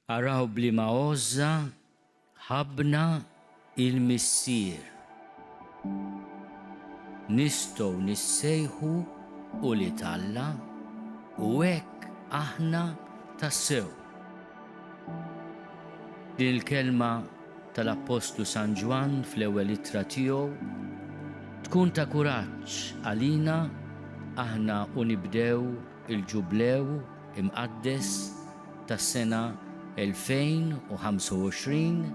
Araw b'liema għożża ħabbna il-Missier. Nistgħu nissejħu ulied Alla u hekk aħna tassew. Din il-kelma tal-Appostlu San Ġwann fl-ewwel ittra tiegħu tkun ta' kuraġġ għalina aħna u nibdew il-Ġublew Imqaddes tas-sena 2025,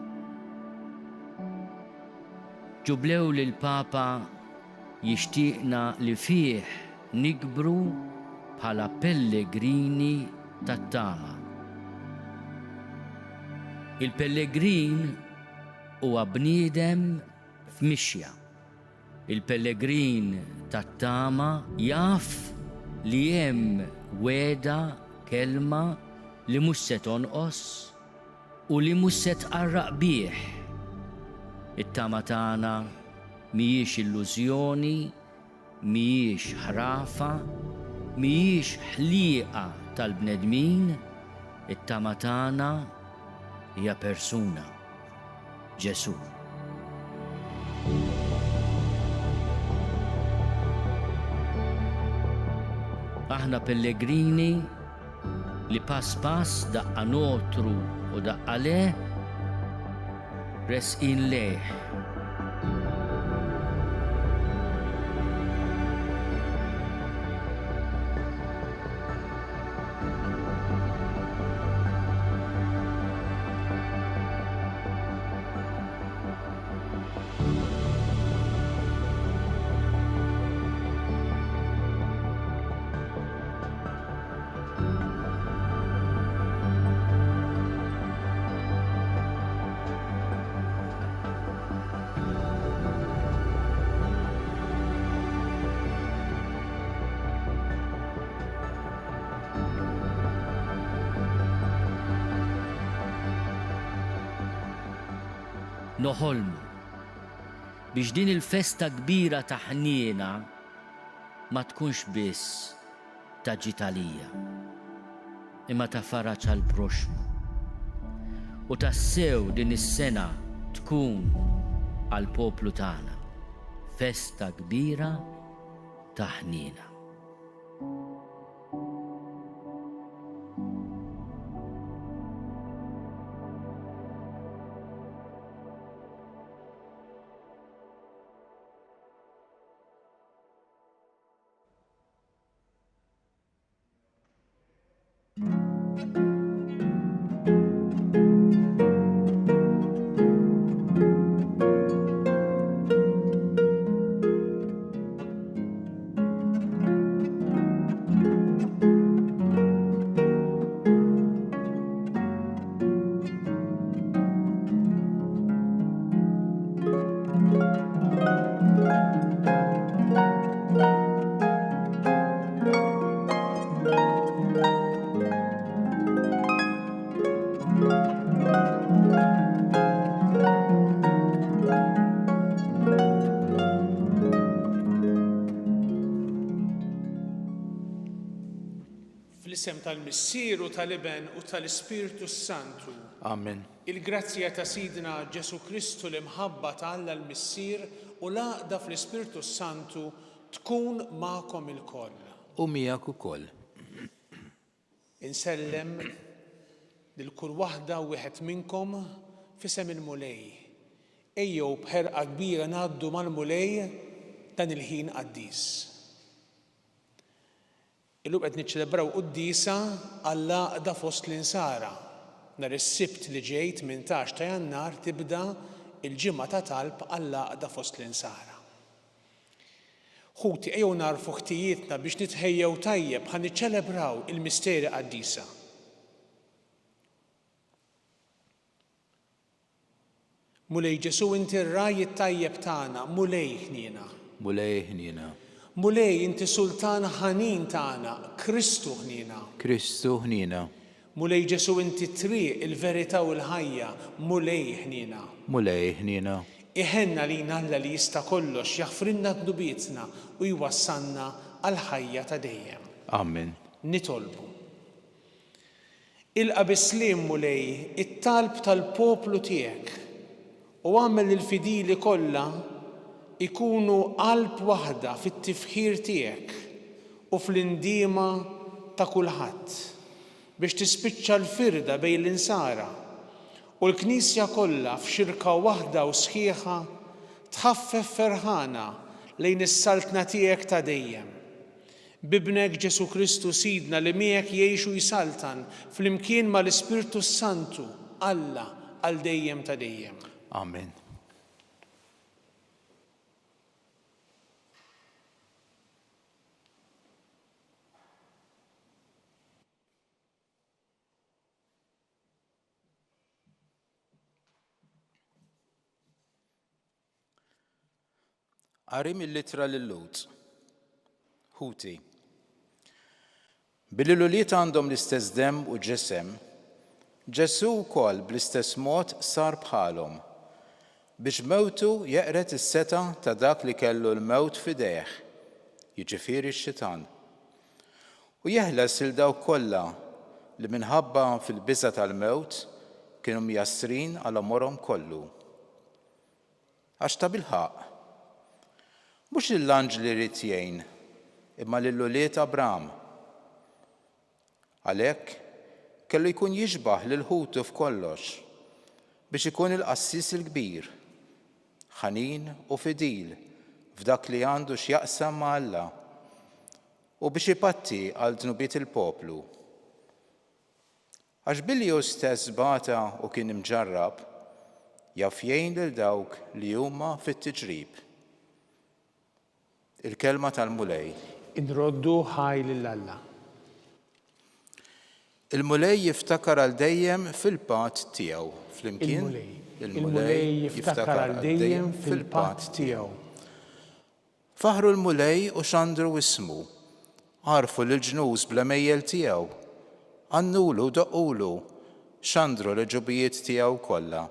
Ġublew li l-Papa jixtieqna li fih nikbru bħala pellegrini tat-tama. Il-pellegrin huwa bniedem f'mixja. Il-pellegrin tat-tama jaf li hemm wegħda, kelma li mhux se tonqos u li mhux se tqarraq bih. It-tama tagħna mhijiex illużjoni, mhijiex ħrafa, mhijiex ħlieqa tal-bnedmin, it-tama tagħna hija persuna. Ġesù. Aħna pellegrini li pass pass daqqa nogħtru u daqqa le, resqin lejh. Noħolmu biex din il-festa kbira ta' ħniena ma tkunx biss ta' ġid għalija, imma ta' faraġ għall-proxxmu. U tassew din is-sena tkun għall-poplu tagħna festa kbira ta' ħniena. Fl-isem tal-Missier u tal-Iben u tal-Ispirtu s-Santu. Amen. Il-grazzja ta' Sidna Ġesù Kristu, l-imħabba ta' Alla l-Missier u l-għaqda fl-Ispirtu s-Santu tkun magħkom ilkoll. U miegħek ukoll. Insellem lil kull waħda u wieħed minnkom f'isem il-Mulej. Ejjew b'ħerqa kbira ngħaddu mal-Mulej dan il-ħin qaddis. Illum qed niċċelebraw quddiesa għall-għaqda fost l-Insara. Nhar is-Sibt li ġej 18 ta' Jannar tibda l-ġimgħa ta' talb għall-għaqda fost l-Insara. Ħuti, ejjew nagħrfu ħtijietna biex nitħejjew tajjeb ħa niċċelebraw il-misteri qaddisa. Mulej Ġesù inti r-ragħaj it-tajjeb tagħna, Mulej ħniena. Mulej ħniena. Mulej inti sultan ħanin tagħna, Kristu ħniena. Kristu ħniena. Mulej Ġesù inti t-triq, il-verità u l-ħajja, Mulej ħniena. Mulej ħniena. Iħenn għalina Alla li jista' kollox, jaħfrilna dnubietna u jwassalna għall-ħajja ta' dejjem. Amen. Nitolbu. Ilqa' bis-sliem, Mulej, it-talb tal-poplu tiegħek, u agħmel li l-fidili kollha jkunu qalb waħda fit-tifħir tiegħek u fl-indiema ta' kulħadd, biex tispiċċa l-firda bejn l-insara, u l-Knisja kollha f'xirka waħda u sħiħa tħaffef ferħana lejn is-Saltna tiegħek ta' dejjem. B'Ibnek Ġesù Kristu Sidna li miegħek jgħix u jsaltan flimkien ma' l-Ispirtu s-Santu, Alla, għal dejjem ta' dejjem. Amen. Qari mill-Ittra lil-Lhud. Ħuti, billi l-ulied għandhom l-istess demm u ġisem, Ġesù wkoll bl-istess mod sar bħalhom, biex b'mewtu jeqred is-setgħa ta' dak li kellu l-mewt f'idejh, jiġifieri x-xitan, u jeħles lil dawk kollha li minħabba fil-biża' tal-mewt kienu mjassrin għal għomorhom kollu. Għax tabilħaqq, mhux lill-anġli ried jgħin, imma lil ulied Abraham. Għalhekk, kellu jkun jixbah lil ħutu f'kollox, biex ikun il-qassis il-kbir, ħanin u fidil f'dak li għandu x'jaqsam ma' Alla, u biex ipatti għal dnubiet il-poplu. Għax billi hu stess bata u kien imġarrab, jaf jgħin lil dawk li huma fit-tiġrib. Il-Kelma tal-Mulej. Inroddu ħaj lil Alla. Il-Mulej jiftakar għal dejjem fil-patt tiegħu. Flimkien. Il-Mulej. Il-Mulej jiftakar għal dejjem fil-patt tiegħu. Faħħru l-Mulej u xandru ismu. Għarrfu lill-ġnus bl-għemejjel tiegħu. Għannulu u doqqulu. Xandru l-għeġubijiet tiegħu kollha.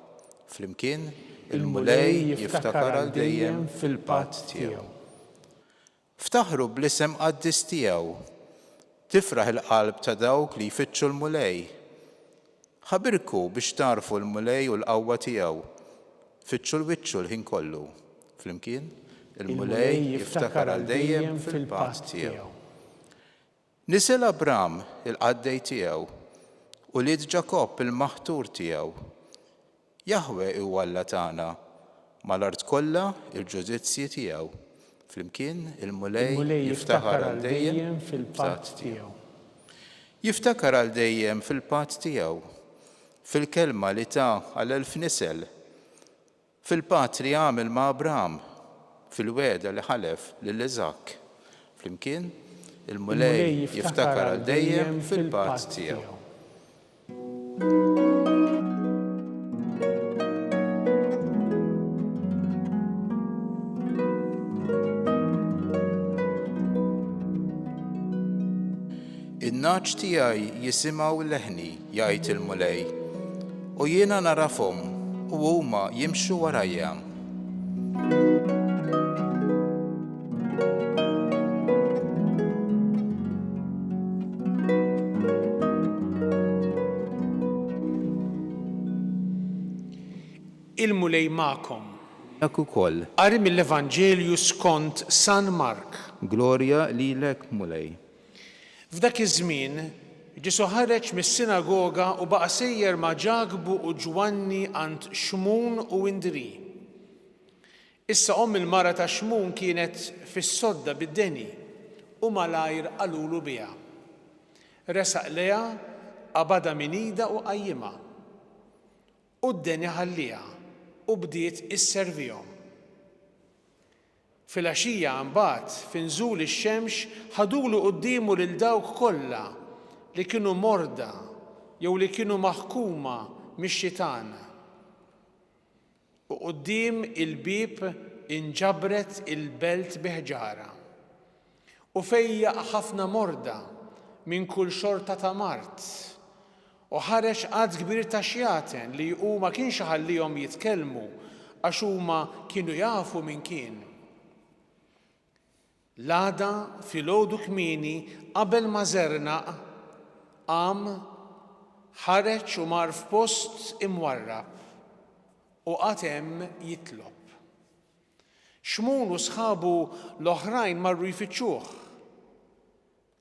Flimkien, il-Mulej jiftakar għal dejjem fil-patt tiegħu. Ftaħru bl-isem qaddis tiegħu. Tifraħ il-qalb ta' dawk li jfittxu l-Mulej. Ħabirku biex tagħrfu l-Mulej u l-qawwa tiegħu. Fittxu 'l wiċċu l-ħin kollu. Flimkien, il-Mulej jiftakar għal dejjem fil-patt tiegħu. Nisel Abram, il-qaddej tiegħu, ulied Ġakobb il-maħtur tiegħu. Jaħweh hu Alla tagħna, mal-art kollha l-ġudizzji tiegħu. Flimkien, il-Mulej jiftakar għal dejjem fil-patt tiegħu. Jiftakar għal dejjem fil-patt tiegħu, fil-kelma li ta għal 1,000 nisel, fil-patt li għamel ma' Abram, fil-wegħda li ħalef lil Iżakk. Flimkien, il-Mulej jiftakar għal dejjem fil-patt tiegħu. In-nagħaġ tiegħi jisimgħu leħni, jgħid il-Mulej, u jiena nagħrafhom u huma jimxu warajja. Il-Mulej magħkom. Miegħek ukoll. Qari mill-Evanġelju skont San Mark. Glorja lilek, Mulej. F'dak iż-żmien, Ġesù ħareġ mis-sinagoga u baqa' sejjer ma' Ġakbu u Ġwanni għand Xmun u Indrì. Issa omm il-mara ta' Xmun kienet fis-sodda bid-deni, u malajr qalulu biha. Resaq lejha, qabadha minn idha u qajjimha. U d-deni ħallieha u bdiet isservihom. Filgħaxija, imbagħad, fi nżul ix-xemx, ħadulu quddiemu lil dawk kollha li kienu morda jew li kienu maħkuma mix-xitan. U quddiem il-bieb inġabret il-belt bi ħġarha. U fejjaq ħafna morda minn kull xorta ta' mard, u ħareġ għadd kbir ta' xjaten li hu ma kienx iħallihom jitkellmu għax huma kienu jafu min kien. L-għada filgħodu kmieni qabel ma żernaq, qam. ħareġ u mar f'post imwarrab u qagħad hemm jitlob. Xmun u sħabu l-oħrajn marru jfittxuh.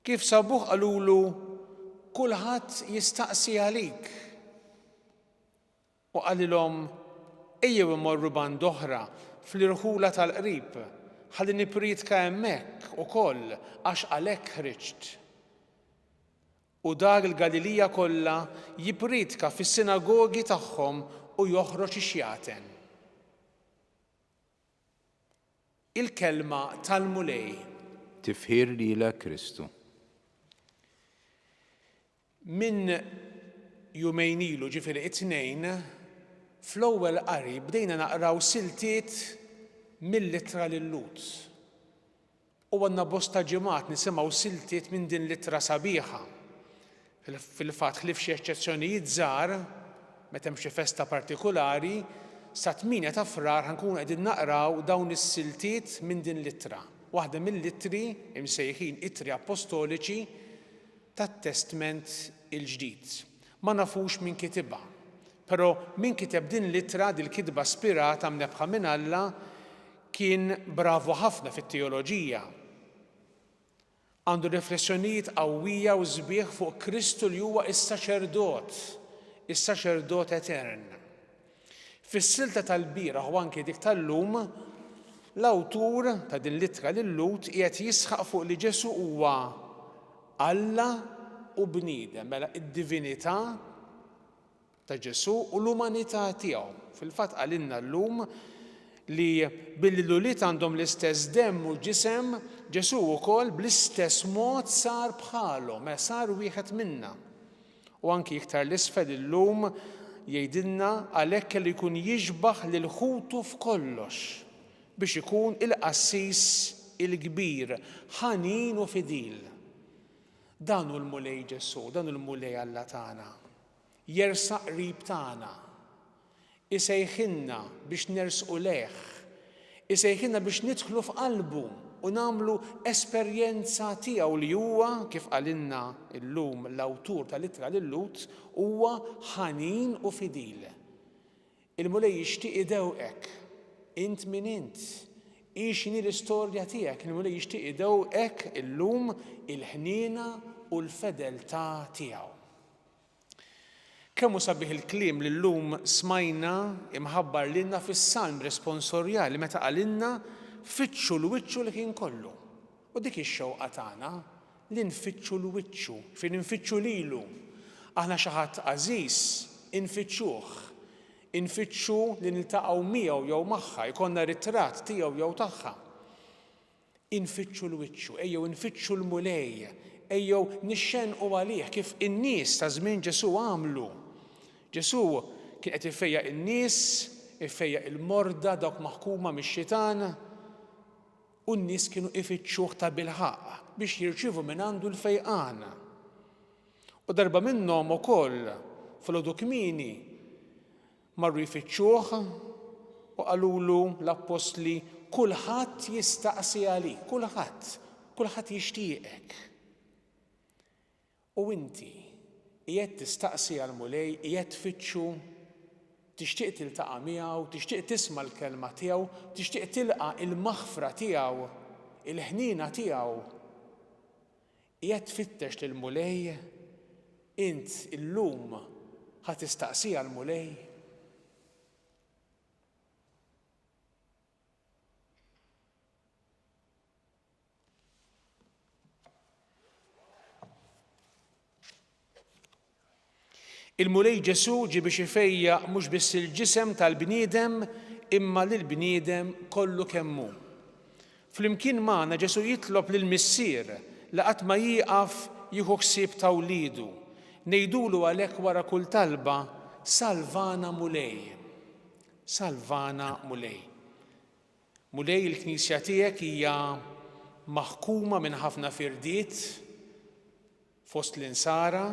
Kif sabuh qalulu, Kulħadd jistaqsi għalik. U qalilhom, Ejjew immorru band'oħra, fl-irħula tal-qrib, ħalli nippriedka hemmhekk ukoll, għax għalhekk ħriġt. U dar il-Galilija kollha jippriedka fis-sinagogi tagħhom u joħroġ ix-xjaten. Il-Kelma tal-Mulej. Tifħir lilek Kristu. Minn jumejn ilu, ġifieri it-Tnejn, fl-ewwel qari bdejna naqraw siltiet mill-Ittra lil-Lhud. U għandna bosta ġimgħat nisimgħu siltiet minn din l-ittra sabiħa. Fil-fatt, ħlief xi eċċezzjonijiet żgħar, meta hemm xi festa partikulari, sat-tmienja ta' Frar ħa nkunu qegħdin naqraw dawn is-siltiet minn din l-ittra, waħda mill-ittri imsejħin ittri appostoliċi tat-Testment il-Ġdid. Ma nafux min kitibha. Però min kiteb din l-ittra, dil-kitba spirata mnebbħa minn Alla, kien bravu ħafna fit-teoloġija. Għandu riflessjonijiet qawwija u sbieħ fuq Kristu li huwa s-saċerdot, is-saċerdot etern. Fis-silta tal-bieraħ u anki dik tal-lum, l-awtur ta' din l-ittra lil-Lhud qiegħed jisħaq fuq li Ġesù huwa Alla u bniedem, mela d-divinità ta' Ġesù u l-umanità tiegħu. Fil-fatt qalilna llum li billi l-ulied għandhom l-istess demm u ġisem, Ġesù wkoll bl-istess mod sar bħalhom, mela sar wieħed minna. U anki iktar 'l isfel illum jgħidilna għalhekk kellu jkun jixbah lil ħutu f'kollox biex ikun il-qassis il-kbir, ħanin u fidil. Dan hu l-Mulej Ġesù, dan hu l-Mulej Alla tagħna. Jersaq qrib tagħna. Isejħilna biex nersqu lejh. Isejħilna biex nidħlu f'qalbu u nagħmlu esperjenza tiegħu li huwa, kif qalilna llum l-awtur tal-Ittra lil-Lhud, huwa ħanin u fidil. Il-Mulej jixtieq idewqek. Int min int? Hi x'inhi l-istorja tiegħek, il-Mulej jixtieq idewqek illum il-ħniena u l-fedeltà tiegħu. Kemm hu sabiħ il-kliem li llum smajna imħabbar lilna fis-Salm responsorjali meta qalilna, Fittxu l-wiċċu l-ħin kollu. U dik hi x-xewqa tagħna, li nfittxu l-wiċċu, jiġifieri nfittxu lilu. Aħna xi ħadd għażiż infittxuh, infittxu li niltaqgħu miegħu jew magħha, jkollna ritratt tiegħu jew tagħha. Infittxu l-wiċċu, ejjew infittxu l-Mulej, ejjew nixxennqu għalih kif in-nies ta' żmien Ġesù għamlu. Ġesù kien qed ifejjaq in-nies, ifejjaq il-morda, dawk maħkuma mix-xitan, u n-nies kienu ifittxuh tabilħaqq biex jirċievu mingħandu l-fejqan. U darba minnhom ukoll, filgħodu kmieni, Marru jfittxuh u qalulu l-appostli, Kulħadd jistaqsi għalik, kulħadd, kulħadd jixtieqek. U inti, qiegħed tistaqsi għall-Mulej, qiegħed tfittxu, tixtieq tiltaqa' miegħu, tixtieq tisma' l-kelma tiegħu, tixtieq tilqa' l-maħfra tiegħu, il-ħniena tiegħu. Qiegħed tfittex lill-Mulej? Int illum ħa tistaqsi għall-Mulej? Il-Mulej Ġesù ġie biex ifejjaq mhux biss il-ġisem tal-bniedem imma lill-bniedem kollu kemm hu. Flimkien magħna Ġesù jitlob lill-Missier li qatt ma jieqaf jieħu ħsieb ta' wliedu. Ngħidulu għalhekk wara kull talba, Salvana Mulej. Salvana Mulej. Mulej il-Knisja tiegħek hija maħkuma minn ħafna firdiet fost l-insara,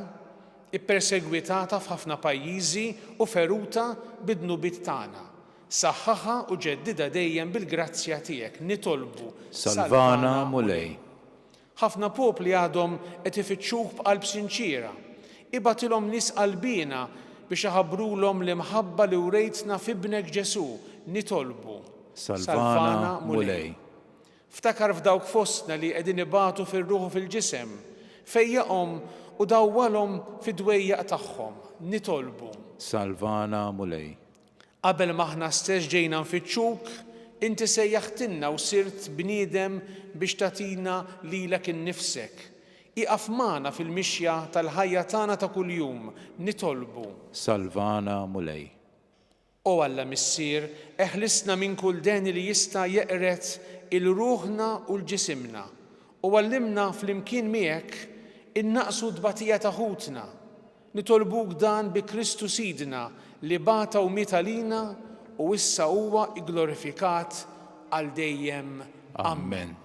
ippersegwitata f'ħafna pajjiżi u feruta bid-dnubiet tagħna. Saħħaħha u ġeddidha dejjem bil-grazzja tiegħek. Nitolbu, Salvana, Mulej. Ħafna popli għadhom qed ifittxuk b'qalb sinċiera. Ibgħatilhom nies qalbiena biex iħabbrulhom l-imħabba li wrejtna f'Ibnek Ġesù, nitolbu. Salvana, Mulej. Ftakar f'dawk fostna li qegħdin ibatu fir-ruħ u fil-ġisem. Fejjaqhom u dawwalhom fid-dwejjaq tagħhom. Nitolbu. Salvana, Mulej. Qabel m'aħna stess ġejna nfittxuk, inti sejjaħtilna u sirt bniedem biex tagħtina lilek innifsek. Ieqaf magħna fil-mixja tal-ħajja tagħna ta' kuljum, nitolbu. Salvana, Mulej. O Alla Missier, eħlisna minn kull deni li jista' jeqred 'il ruħna u 'l ġisimna, u għallimna flimkien miegħek innaqqsu t-tbatija ta' ħutna. Nitolbuk dan bi Kristu Sidna li bata u miet għalina u issa huwa gglorifikat għal dejjem. Ammen.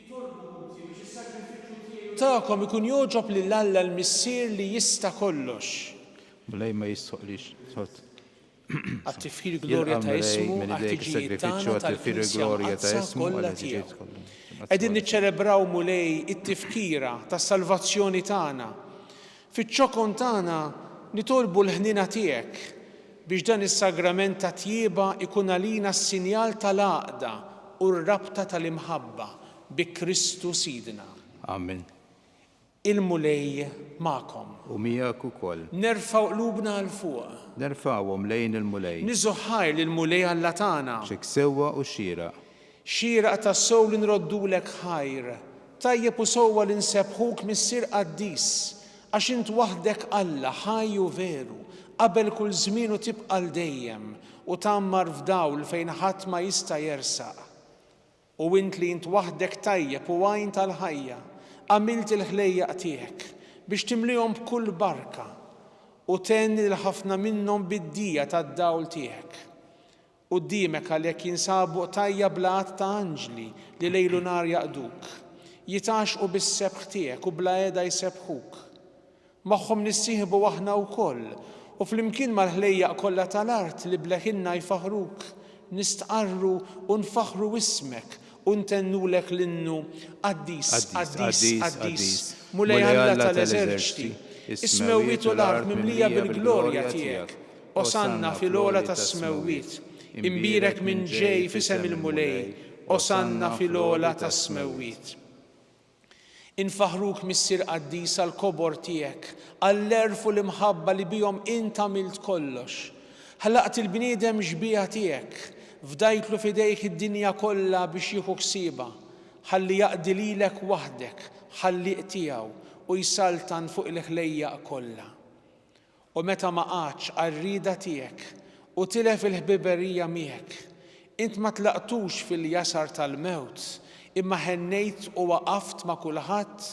Itolbu, ħuti, biex is-sagrifiċċju tiegħi u tagħkom ikun jogħġob lil Alla l-Missier li jista' kollox. Mulej ma jistħoqlix tħott. Għat-tifħir glorja ta' ismu, għall-ħtiġijiet tagħna tal-Knisja Mqaddsa kollha tiegħu. Qegħdin niċċelebraw, Mulej, it-tifkira tas-salvazzjoni tagħna. Fiċ-ċokon tagħna nitolbu l-ħniena tiegħek biex dan is-sagrament ta' tjieba jkun għalina s-sinjal tal-għaqda u r-rabta tal-imħabba bi Kristu Sidna. Amen. Il-Mulej magħkom. U miegħek ukoll. Nerfgħu qlubna 'l fuq. Nerfgħuhom lejn il-Mulej. Niżżu ħajr lill-Mulej Alla tagħna. X'hekk sewwa u xieraq. Xieraq tassew li nroddulek ħajr. Tajjeb u sewwa li nsebbħuk Missier qaddis, għax int waħdek Alla, ħaj u veru, qabel kull żmien u tibqa' għal dejjem, u tgħammar f'dawl fejn ħadd ma jista' jersaq. U int li int waħdek tajjeb u għajn tal-ħajja, għamilt il-ħlejjaq tiegħek biex timlihom b'kull barka, u tgħenni lil ħafna minnhom bid-dija tad-dawl tiegħek. Quddiemek għalhekk jinsabu qtajja' bla għadd ta' anġli li lejl u nhar jaqduk. Jitgħaxxqu bis-sebħ tiegħek u bla heda jsebbħuk. Magħhom nissieħbu aħna wkoll, u flimkien mal-ħlejjaq kollha tal-art li b'leħinna jfaħħruk, nistqarru u nfaħħru ismek u ntennulek l-innu, Qaddis, qaddis, qaddis, Mulej Alla tal-eżerċti, is-smewwiet u l-art mimlija bil-glorja tiegħek. Osanna fil-ogħla tas-smewwiet. Imbierek min ġej f'isem il-Mulej, Osanna fil-ogħla tas-smewwiet. Infaħħruk Missier Qaddis għall-kobor tiegħek, għall-għerf u l-imħabba li bihom int għamilt kollox. Ħlaqt il-bniedem xbieha tiegħek, fdajtlu f'idejk id-dinja kollha biex jieħu ħsiebha, ħalli jaqdi lilek waħdek, Ħallieq tiegħu, u jsaltan fuq il-ħlejjaq kollha. U meta ma qagħadx għar-rieda tiegħek u tilef il-ħbiberija miegħek, int ma tlaqtux fil-jasar tal-mewt, imma ħennejt u waqaft ma' kulħadd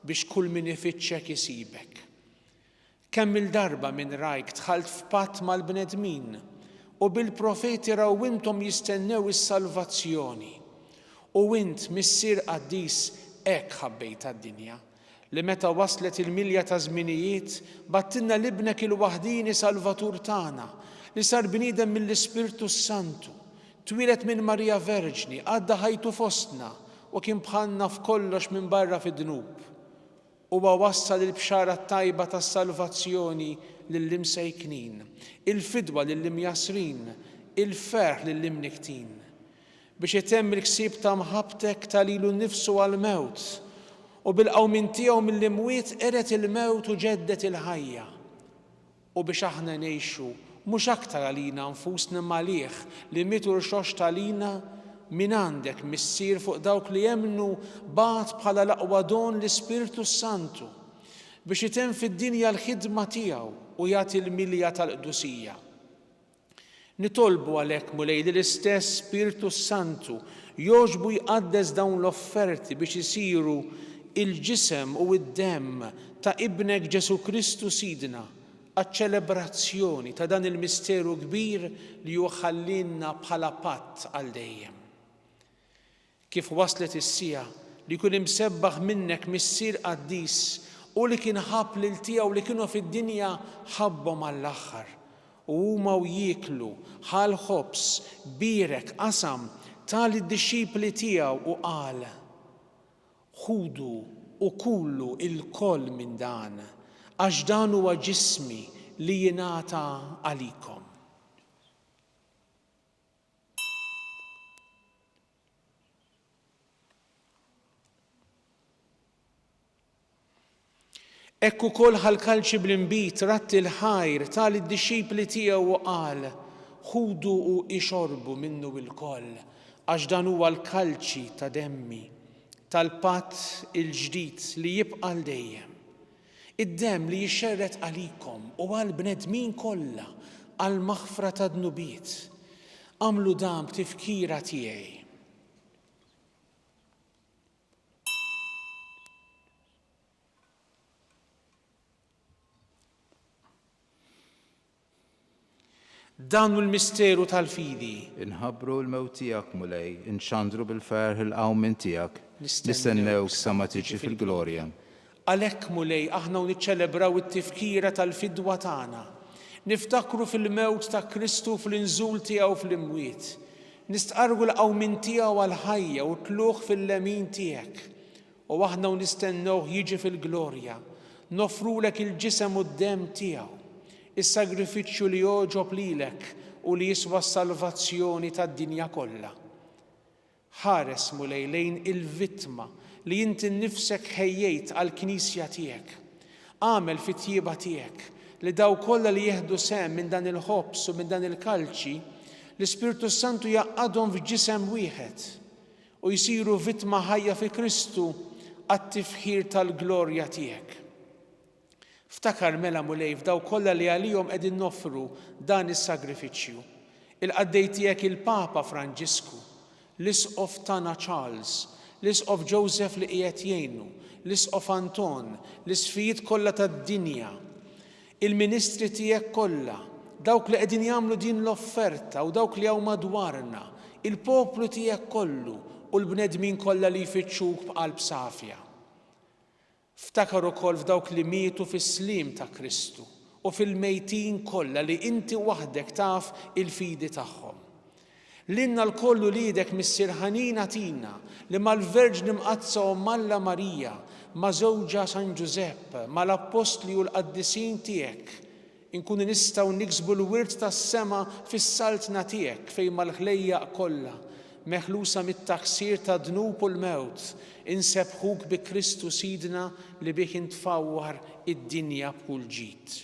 biex kull min ifittxek isibek. Kemm-il darba minn rajk dħalt f'patt mal-bnedmin, u bil-profeti rawwimthom jistennew is-salvazzjoni. U int, Missier qaddis, hekk ħabbejtha d-dinja. Li meta waslet il-milja taż-żminijiet, bgħattilna 'l Ibnek il-waħdieni Salvatur tagħna, li sar bniedem mill-Ispirtu s-Santu, twieled minn Marija Verġni, għadda ħajtu fostna, U kien bħalna f'kollox minbarra fid-dnub. Huwa wassal il-bxara t-tajba tas-salvazzjoni lill-imsejknin, il-fidwa lill-imjassrin, il-ferħ lill-imnikktin. Biex itemm il-ksib ta' mħabbtek ta lilu nnifsu għall-mewt, u bil-qawmien tiegħu mill-imwiet qered il-mewt u ġedded il-ħajja. U biex aħna ngħixu, mhux aktar għalina nfusna imma għalih li miet u rxoxt għalina, mingħandek, Missier, fuq dawk li emmnu bagħat bħala l-aqwa don l-Ispirtu s-Santu, biex itemm fid-dinja l-ħidma tiegħu u jagħti l-milja tal-qdusija. Nitolbu għalhekk, Mulej, li l-istess Spirtu s-Santu jogħġbu jqaddes dawn l-offerti biex isiru l-ġisem u d-demm ta' Ibnek Ġesù Kristu Sidna għaċ-ċelebrazzjoni ta' dan il-misteru kbir li hu ħallielna bħala patt għal dejjem. Kif waslet is-siegħa li jkun imsebbaħ minnek Missier qaddis, hu li kien ħabb lil tiegħu li kienu fid-dinja ħabbhom għall-aħħar. U huma u jieklu, ħa l-ħobż, bierek, qasam, ta lid-dixxipli tiegħu u qal, Ħudu u kulu lkoll minn dan, għax dan huwa ġismi li jingħata għalikom. Hekk ukoll ħa l-kalċi bl-inbid, radd il-ħajr, ta lid-dixxipli tiegħu u qal, Ħudu u ixorbu minnu ilkoll, għax dan huwa l-kalċi ta' demmi, tal-patt il-ġdid li jibqa' għal dejjem. Id-demm li jixxerred għalikom u għall-bnedmin kollha għall-maħfra tad-dnubiet. Agħmlu dan b'tifkira tiegħi. Dan hu l-misteru tal-fidi. Inħabbru l-mewt tiegħek, Mulej, inxandru bil-ferħ il-qawmien tiegħek, nistennewk sa ma tiġi fil-glorja. Għalhekk, Mulej, aħna u niċċelebraw it-tifkira tal-fidwa tagħna, niftakru fil-mewt ta' Kristu u fl-inżul tiegħu fl-imwiet, nistqarru l-qawmien tiegħu għall-ħajja u t-tlugħ fil-lemin tiegħek, U aħna u nistennewh jiġi fil-glorja, noffrulek il-ġisem u d-demm tiegħu, is-sagrifiċċju li jogħġob lilek u li jiswa s-salvazzjoni tad-dinja kollha. Ħares, Mulej, lejn il-vittma li inti nnifsek ħejjejt għall-Knisja tiegħek. Agħmel fit-tjieba tiegħek li dawk kollha li jieħdu sehem minn dan il-ħobż u minn dan il-kalċi, l-Ispirtu s-Santu jgħaqqadhom f'ġisem wieħed. U jsiru vittma ħajja fi Kristu għat-tifħir tal-glorja tiegħek. Ftakar mela, Mulej, f'dawk kollha li għalihom qegħdin noffru dan is-sagrifiċċju, il-qaddej tiegħek il-Papa Franġisku, l-Isqof tagħna Charles, l-Isqof Joseph li qiegħed jgħinu, l-Isqof Anton, l-isqfijiet kollha tad-dinja, Il-ministri tiegħek kollha, dawk li qegħdin jagħmlu din l-offerta u dawk li hawn madwarna, il-poplu tiegħek kollu u l-bnedmin kollha li jfittxuk b'qalb safja. Ftakar ukoll f'dawk li mietu fis-sliem ta' Kristu u fil-mejtin kollha li inti waħdek taf il-fidi tagħhom. Lilna lkoll uliedek Missier ħanin agħtina li mal-Verġni Mqaddsa Omm Alla Marija, ma' żewġha San Ġużepp, mal-Appostli u l-qaddisin tiegħek, inkunu nistgħu niksbu l-wirt tas-sema fis-Saltna tiegħek fejn mal-ħlejjaq kollha, meħlusa mit-taħsir tad-dnub u l-mewt, insebbħuk bi Kristu Sidna li bih int tfawwar id-dinja b'kull ġid.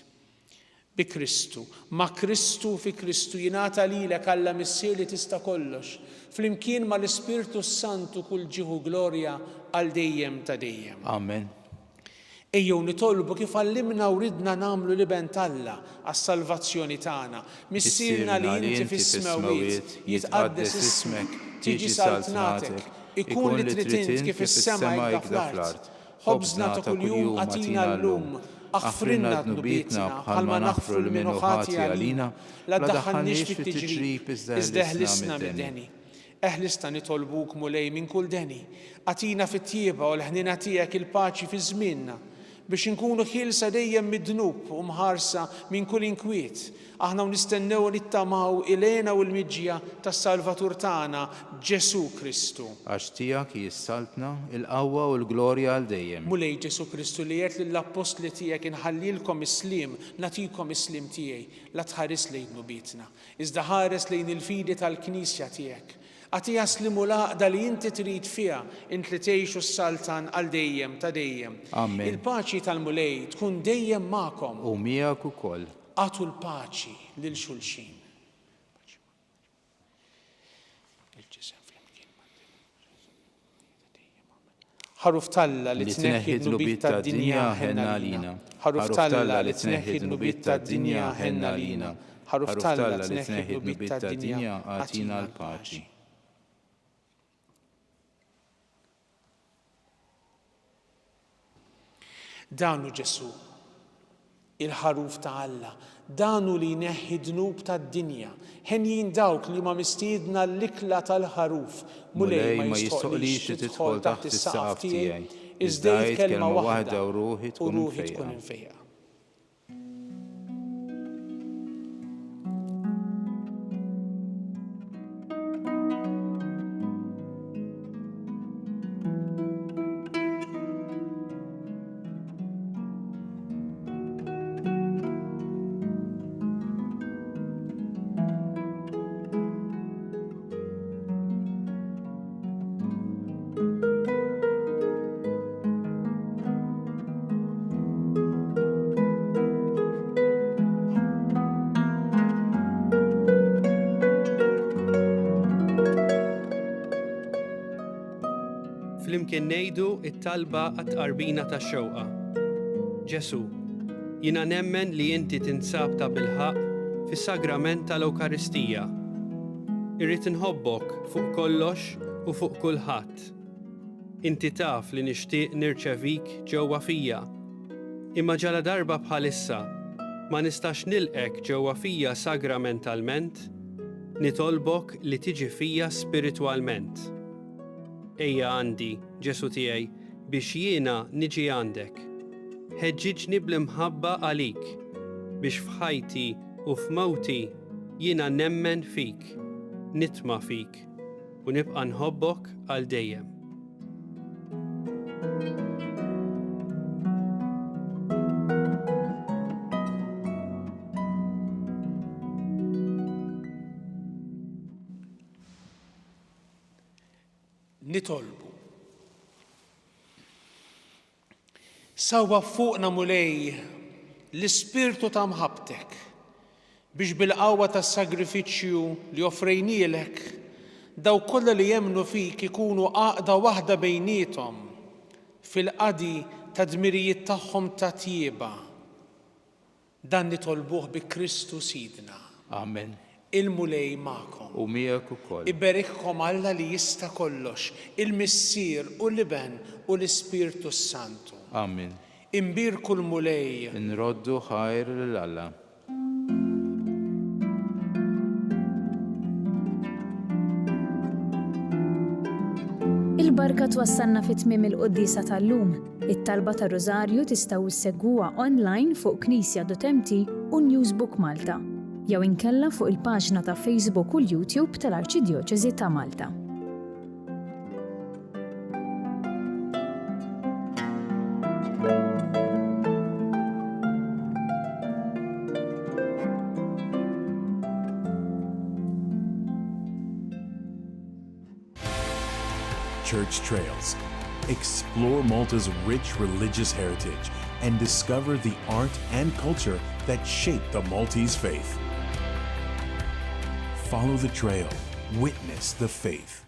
Bi Kristu, ma' Kristu u fi Kristu jingħata lilek Alla Missier li tista' kollox, flimkien ma' l-Ispirtu s-Santu kull ġieħ u glorja għal dejjem ta' dejjem. Amen. Ejjew nitolbu kif għallimna u ridna nagħmlu l-Iben t'Alla għas-salvazzjoni tagħna. Missierna li inti fis-smewwiet, jitqaddes ismek, tiġi saltnatek, ikun li trid int kif is-sema hekk fl-art. Ħobżna ta' kuljum agħtina llum. Aħfrilna dnubietna bħalma naħfru lil min hu ħati għalina. La ddaħħalniex fit-tiġrib, iżda eħlisna mid-deni. Eħlisna nitolbuk, Mulej, minn kull deni. Agħtina fit-tjieba u l-ħniena tiegħek il-paċi fi żmienna. Biex inkunu ħielsa dejjem mid-dnub u mħarsa minn kull inkwiet, aħna u nistennew u nittamaw il-hena u l-miġja tas-Salvatur tagħna, Ġesù Kristu. Għax tiegħek hi s-saltna, il-qawwa u l-glorja għal dejjem. Mulej Ġesù Kristu li għedt lill-appostli tiegħek inħallilkom is-sliem, nagħtikom is-sliem tiegħi, la tħarisx lejn dnubietna, iżda ħares lejn il-fidi tal-Knisja tiegħek. Agħtiha s-sliem u l-għaqda li inti trid fiha, int li tgħix u ssaltan għal dejjem ta' dejjem. Amen. Il-paċi tal-Mulej tkun dejjem magħkom. U miegħek ukoll. Agħtu l-paċi lil xulxin. Ħaruf t'Alla li tneħħi d-dnubiet tad-dinja, ħenn għalina. Ħaruf t'Alla li tneħħi d-dnubiet tad-dinja, ħenn għalina. Ħaruf t'Alla li tneħħi d-dnubiet tad-dinja, agħtina l-paċi. Dan hu Ġesù, il-Ħaruf ta' Alla, dan hu li jneħħi d-dnub tad-dinja. Henjin dawk li huma mistiedna għall-ikla tal-Ħaruf. Mulej, ma jistħoqqlix li tidħol taħt is-saqaf tiegħi, iżda għid kelma waħda u ruħi tkun imfejqa. Flimkien ngħidu t-talba għat-tqarbina tax-xewqa. Ġesù, jiena nemmen li inti tinsab tabilħaqq fis-sagrament tal-Ewkaristija. Irrid inħobbok fuq kollox u fuq kulħadd. Inti taf li nixtieq nirċevik ġewwa fija. Imma ġaladarba bħalissa ma nistax nilqgħek ġewwa fija sagramentalment, nitolbok li tiġi fija spiritwalment. Ejja għandi, Ġesù tiegħi, biex jiena niġi għandek. Ħeġġiġni bl-imħabba għalik, biex f'ħajti u f'mewti jiena nemmen fik, nitma' fik, u nibqa' nħobbok għal dejjem. Nitolbu. Sawwab fuqna, Mulej, l-ispirtu ta' mħabbtek, biex bil-qawwa tas-sagrifiċċju li offrejnielek, dawk kollha li jemmnu fik ikunu għaqda waħda bejniethom fil-qadi tad-dmirijiet tagħhom ta' tjieba. Dan nitolbuh bi Kristu Sidna. Amen. Il-Mulej magħkom. U miegħek ukoll. Iberikkom Alla li jista' kollox, il-Missier u l-Iben u l-Ispirtu s-Santu. Amen. Inbierku l-Mulej. Inroddu ħajr lil Alla. Il-barka twassalna fi tmiem il-quddiesa tal-lum. It-talba tar-Rużarju tistgħu ssegwuha online fuq knisja.mt u Newsbook Malta, jew inkella fuq il-paġna ta' Facebook u l-YouTube tal-Arċidjoċesi ta' Malta. Church Trails. Explore Malta's rich religious heritage and discover the art and culture that shaped the Maltese faith. Follow the trail. Witness the faith.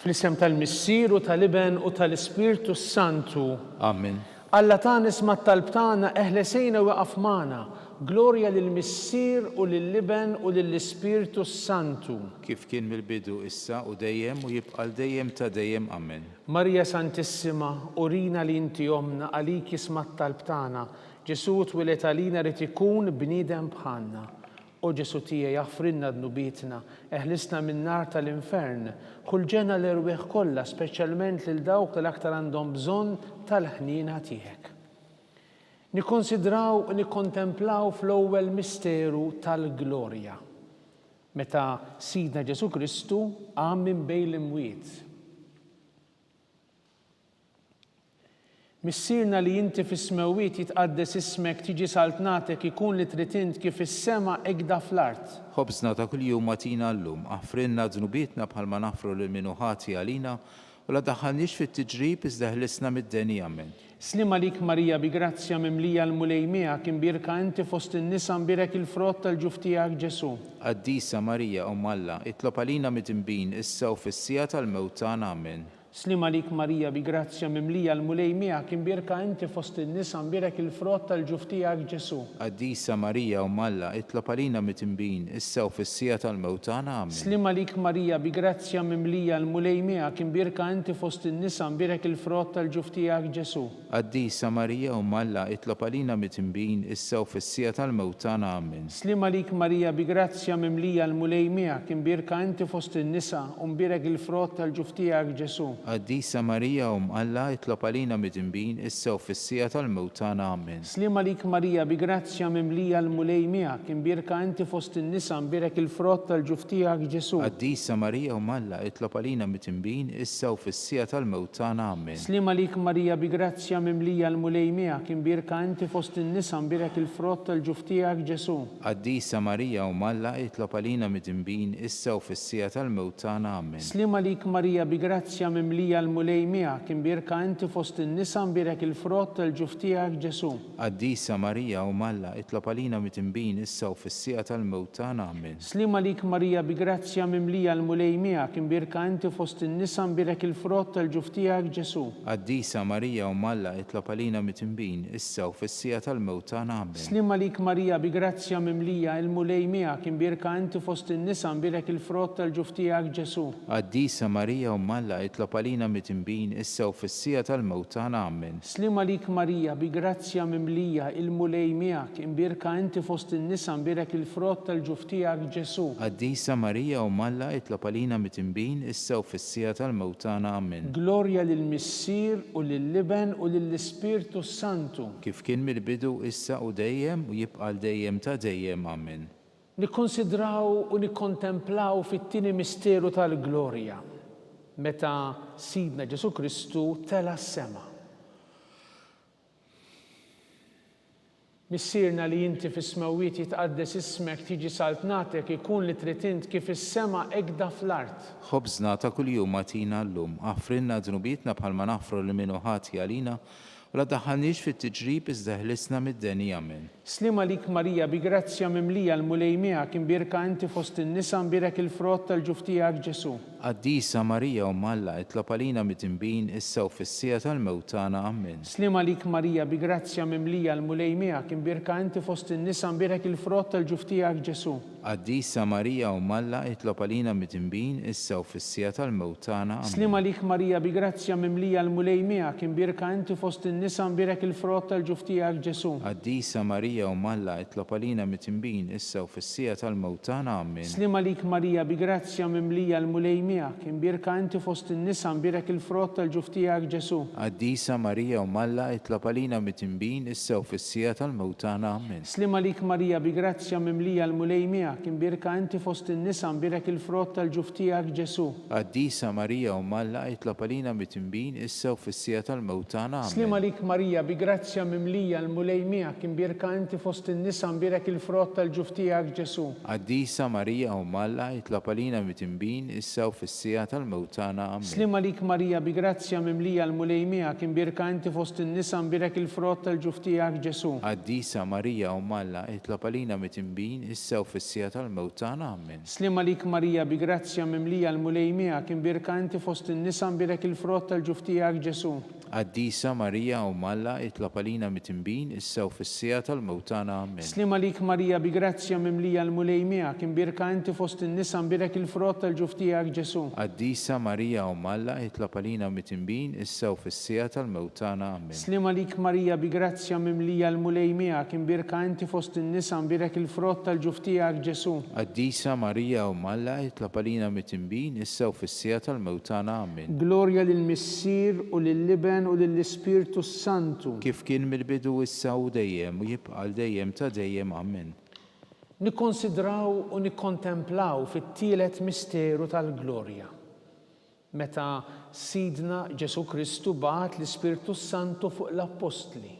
Fl-isem tal-Missier u tal-Iben u tal-Ispirtu s-Santu. Amen. Alla tagħna isma' t-talb tagħna, eħles għinna u ieqaf magħna. Glorja lill-Missier u lill-Iben u lill-Ispirtu s-Santu. Kif kien mill-bidu, issa, u dejjem, u jibqa' għal dejjem ta' dejjem. Amen. Marija Santissima, urina li inti Ommna, għalik jisma' t-talb tagħna. Ġesù twieled għalina ried ikun bniedem bħalna. O Ġesù tiegħi aħfrilna dnubietna, eħlisna min-nar tal-infern, ħu l-ġenna l-erwieħ kollha, speċjalment lil dawk li l-aktar għandhom bżonn tal-ħniena tiegħek. Nikkonsidraw u nikkontemplaw fl-ewwel misteru tal-glorja, meta Sidna Ġesù Kristu qam minn bejn l-imwiet. Missierna li inti fis-smewwiet jitqaddes ismek tiġi saltnatek ikun li trid int kif fis-sema hekda fl-art. Ħobżna ta' kuljum agħtina llum, aħfrilna dnubietna bħalma naħfru lil min hu ħati għalina, u la ddaħħalniex fit-tiġrib iżda eħlisna mid-deni. Amen. Sliem għalik Marija bi grazzja mimlija l-Mulej miegħek imbierka inti fost in-nisa mbierek il-frott tal-ġuf tiegħek Ġesù. Qaddisa Marija Omm Alla, itlob għalina midinbin issa u fis-siegħa tal-mewt tagħna. Amen. Sliem għalik Marija bi grazzja mimlija l-Mulej miegħek imbierka inti fost in-nisa mbierek il-frott tal-ġuf tiegħek Ġesù. Qaddisa Marija Omm Alla itlob għalina midinbin issa u fis-siegħa tal-mewt tagħna Amen. Sliem għalik Marija bi grazzja mimlija l-Mulej miegħek imbierka inti fost in-nisa mbierek il-frott tal-ġuf tiegħek Ġesù. Qaddisa Marija Omm Alla itlob għalina midinbin issa u fis-siegħa tal-mewt tagħna Amen. Sliem għalik Marija bi grazzja mimlija l-Mulej miegħek imbierka inti fost in-nisa u mbierek il-frott tal-ġuf tiegħek Ġesù. Qaddisa Marija Omm Alla itlob għalina midinbin issa u fis-siegħa tal-mewt tagħna Amen. Sliem għalik Marija bi grazzja mimlija l-Mulej miegħek imbierka inti fost in-nisa mbierek il-frott tal-ġuf tiegħek Ġesù. Qaddisa Marija Omm Alla itlob għalina midinbin issa u fis-siegħa tal-mewt tagħna Amen. Sliem għalik Marija bi grazzja mimlija l-Mulej miegħek imbierka inti fost in-nisa mbierek il-frott tal-ġuf tiegħek Ġesù. Qaddisa Marija Omm Alla itlob għalina midinbin issa u fis-siegħa tal-mewt tagħna Amen. Sliem għalik Marija bi grazzja mimlija l-Mulej miegħek imbierka inti fost in-nisa mbierek il-frott tal-ġuf tiegħek Ġesù. Qaddisa Marija Omm Alla itlob għalina midinbin issa u fis-siegħa tal-mewt tagħna Amen. Sliem għalik Marija bi grazzja mimlija l-Mulej miegħek imbierka inti fost in-nisa mbierek il-frott tal-ġuf tiegħek Ġesù. Qaddisa Marija Omm Alla itlob għalina midinbin issa u fis-siegħa tal-mewt tagħna Amen. Sliem għalik Marija bi grazzja mimlija il-Mulej miegħek imbierka inti fost in-nisa mbierek il-frott tal-ġuf tiegħek Ġesù. Qaddisa Marija Omm Alla itlob għalina midinbin issa u fis-siegħa tal-mewt tagħna Amen. Sliem għalik Marija bi grazzja mimlija il-Mulej miegħek imbierka inti fost in-nisa mbierek il-frott tal-ġuf tiegħek Ġesù. Qaddisa Marija Omm Alla itlob għalina midinbin issa u fis-siegħa tal-mewt tagħna Amen. Glorja lill-Missier u lill-Iben u lill-Ispirtu s-Santu. Kif kien mill-bidu issa u dejjem u jibqa' għal dejjem ta' dejjem Amen. Nikkunsidraw u nikkontemplaw fit-tieni misteru tal-glorja, meta Sidna Ġesù Kristu tela' s-sema. Missierna li inti fis-smewwiet jitqaddes ismek tiġi saltnatek ikun li trid int kif fis-sema hekda fl-art. Ħobżna ta' kuljum agħtina llum. Aħfrilna dnubietna bħalma naħfru lil min hu ħati għalina, U la ddaħħalniex fit-tiġrib iżda eħlisna mid-deni. Amen. Sliem għalik Marija bi grazzja mimlija l-Mulej miegħek imbierka inti fost in-nisa mbierek il-frott tal-ġuf tiegħek Ġesù. Qaddisa Marija Omm Alla itlob għalina midinbin issa u fis-siegħa tal-mewt tagħna. Amen. Sliem għalik Marija bi grazzja mimlija l-Mulej miegħek imbierka inti fost in-nisa mbierek il-frott tal-ġuf tiegħek Ġesù. Qaddisa Marija Omm Alla itlob għalina midinbin issa u fis-siegħa tal-mewt tagħna. Amen. Sliem għalik Marija bi grazzja mimlija l-Mulej miegħek imbierka inti fost in-nisa mbierek il-frott tal-ġuf tiegħek Ġesù. Qaddisa Marija Omm Alla itlob għalina midinbin issa u fis-siegħa tal-mewt tagħna. Amen. Sliem għalik Marija bi grazzja mimlija l-Mulej miegħek imbierka inti fost in-nisa mbierek il-frott tal-ġuf tiegħek Ġesù. Qaddisa Marija Omm Alla itlob għalina midinbin issa u fis-siegħa tal-mewt tagħna. Amen. Sliem għalik Marija bi grazzja mimlija l-Mulej miegħek imbierka inti fost in-nisa mbierek il-frott tal-ġuf tiegħek Ġesù. Qaddisa Marija Omm Alla itlob għalina midinbin issa u fis-siegħa tal-mewt tagħna. Sliem Amen. għalik Marija bi grazzja mimlija l-Mulej miegħek imbierka inti. inti fost in-nisa, mbierek il-frott tal-ġuf tiegħek, Ġesù. Qaddisa Marija Omm Alla, itlob għalina midinbin, issa u fis-siegħa tal-mewt tagħna. Ammen. Sliem għalik Marija bi grazzja mimlija l-Mulej miegħek, imbierka inti fost in-nisa, mbierek il-frott tal-ġuf tiegħek, Ġesù. Qaddisa Marija Omm Alla, itlob għalina midinbin, issa u fis-siegħa tal-mewt tagħna. Ammen. Sliem għalik Marija bi grazzja mimlija l-Mulej miegħek, imbierka inti fost in-nisa, mbierek il-frott tal-ġuf tiegħek, Ġesù. Qaddisa Marija Omm Alla, itlob għalina midinbin, issa u fis-siegħa tal-mewt tagħna. Ammen. Sliem għalik Marija bi grazzja mimlija l-Mulej miegħek, imbierka inti fost in-nisa, mbierek il-frott tal-ġuf tiegħek, Ġesù. Qaddisa Marija Omm Alla, itlob għalina midinbin, issa u fis-siegħa tal-mewt tagħna. Ammen. Sliem għalik Marija bi grazzja mimlija l-Mulej miegħek, imbierka inti fost in-nisa, mbierek il-frott tal-ġuf tiegħek, Ġesù. Qaddisa Marija Omm Alla, itlob għalina midinbin, issa u fis-siegħa tal-mewt tagħna. Ammen. Glorja lill-Missier u lill-Iben u lill-Ispirtu s-Santu. Kif kien mill-bidu issa u dejjem u jibqa' għal dejjem ta' dejjem. Ammen. Nikkonsidraw u nikkontemplaw fit-tielet misteru tal-glorja, meta Sidna Ġesù Kristu bagħat l-Ispirtu s-Santu fuq l-Appostli.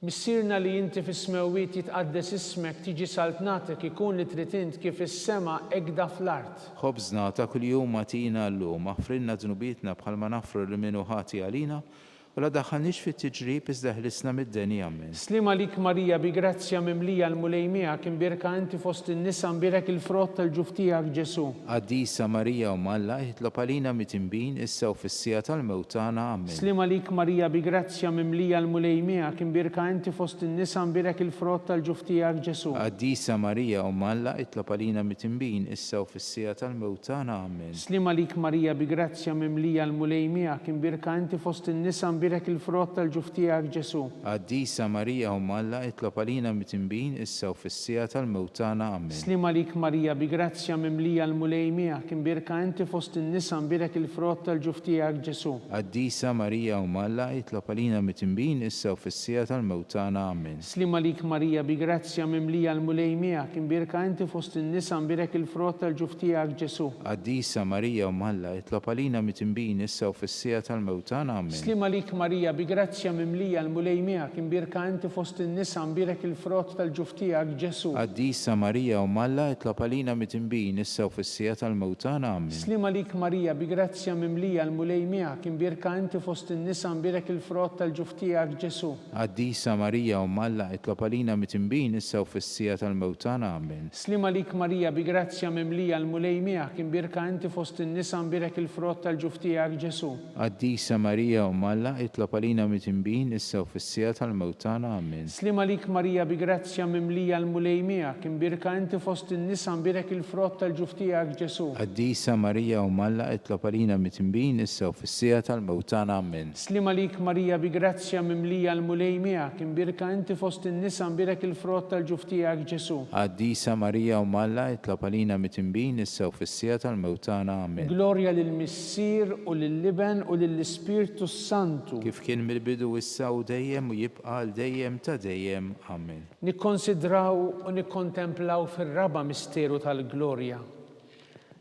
Missierna li inti fis-smewwiet jitqaddes ismek tiġi saltnatek ikun li trid int kif fis-sema hekda fl-art. Ħobżna ta' kuljum agħtina llum, aħfrilna dnubietna bħalma naħfru lil min hu ħati għalina, u la ddaħħalniex fit-tiġrib iżda eħlisna mid-deni. Ammen. Sliem għalik Marija bi grazzja mimlija l-Mulej miegħek imbierka inti fost in-nisa mbierek il-frott tal-ġuf tiegħek Ġesù. Qaddisa Marija Omm Alla itlob għalina midinbin issa u fis-siegħa tal-mewt tagħna. Ammen. Sliem għalik Marija bi grazzja mimlija l-Mulej miegħek imbierka inti fost in-nisa mbierek il-frott tal-ġuf tiegħek Ġesù. Qaddisa Marija Omm Alla itlob għalina midinbin issa u fis-siegħa tal-mewt tagħna. Ammen. Sliem għalik Marija bi grazzja mimlija l-Mulej miegħek imbierka inti fost in-nisa mbierek il-frott tal-ġuf tiegħek Ġesù. Qaddisa Marija Omm Alla itlob għalina midinbin issa u fis-siegħa tal-mewt tagħna. Ammen. Sliem għalik Marija bi grazzja mimlija l-Mulej miegħek imbierka inti fost in-nisa mbierek il-frott tal-ġuf tiegħek Ġesù. Qaddisa Marija Omm Alla itlob għalina midinbin issa u fis-siegħa tal-mewt tagħna. Ammen. Sliem għalik Marija bi grazzja mimlija l-Mulej miegħek imbierka inti fost in-nisa mbierek il-frott tal-ġuf tiegħek Ġesù. Qaddisa Marija Omm Alla itlob għalina midinbin issa u fis-siegħa tal-mewt tagħna. Ammen. Sliem għalik Marija bi grazzja mimlija l-Mulej miegħek imbierka inti fost in-nisa mbierek il-frott tal-ġuf tiegħek Ġesù. Qaddisa Marija Omm Alla itlob għalina midinbin issa u fis-siegħa tal-mewt tagħna. Ammen. Sliem għalik Marija bi grazzja mimlija l-Mulej miegħek imbierka inti fost in-nisa mbierek il-frott tal-ġuf tiegħek Ġesù. Qaddisa Marija Omm Alla itlob għalina midinbin issa u fis-siegħa tal-mewt tagħna. Ammen. Sliem għalik Marija bi grazzja mimlija l-Mulej miegħek imbierka inti fost in-nisa mbierek il-frott tal-ġuf tiegħek Ġesù. Qaddisa Marija Omm Alla itlob għalina midinbin issa u fis-siegħa tal-mewt tagħna. Ammen. Sliem għalik Marija bi grazzja mimlija l-Mulej miegħek imbierka inti fost in-nisa mbierek il-frott tal-ġuf tiegħek Ġesù. Qaddisa Marija Omm Alla itlob għalina midinbin issa u fis-siegħa tal-mewt tagħna. Ammen. Sliem għalik Marija bi grazzja mimlija l-Mulej miegħek, imbierka inti fost in-nisa mbierek il-frott tal-ġuf tiegħek Ġesù. Qaddisa Marija Omm Alla itlob għalina midinbin issa u fis-siegħa tal-mewt tagħna. Ammen. Glorja lill-Missier u lill-Iben u lill-Ispirtu s-Santu. Kif kien mill-bidu issa u dejjem u jibqa' għal dejjem ta' dejjem. Ammen. Nikkonsidraw u nikkontemplaw fir-raba' misteru tal-glorja.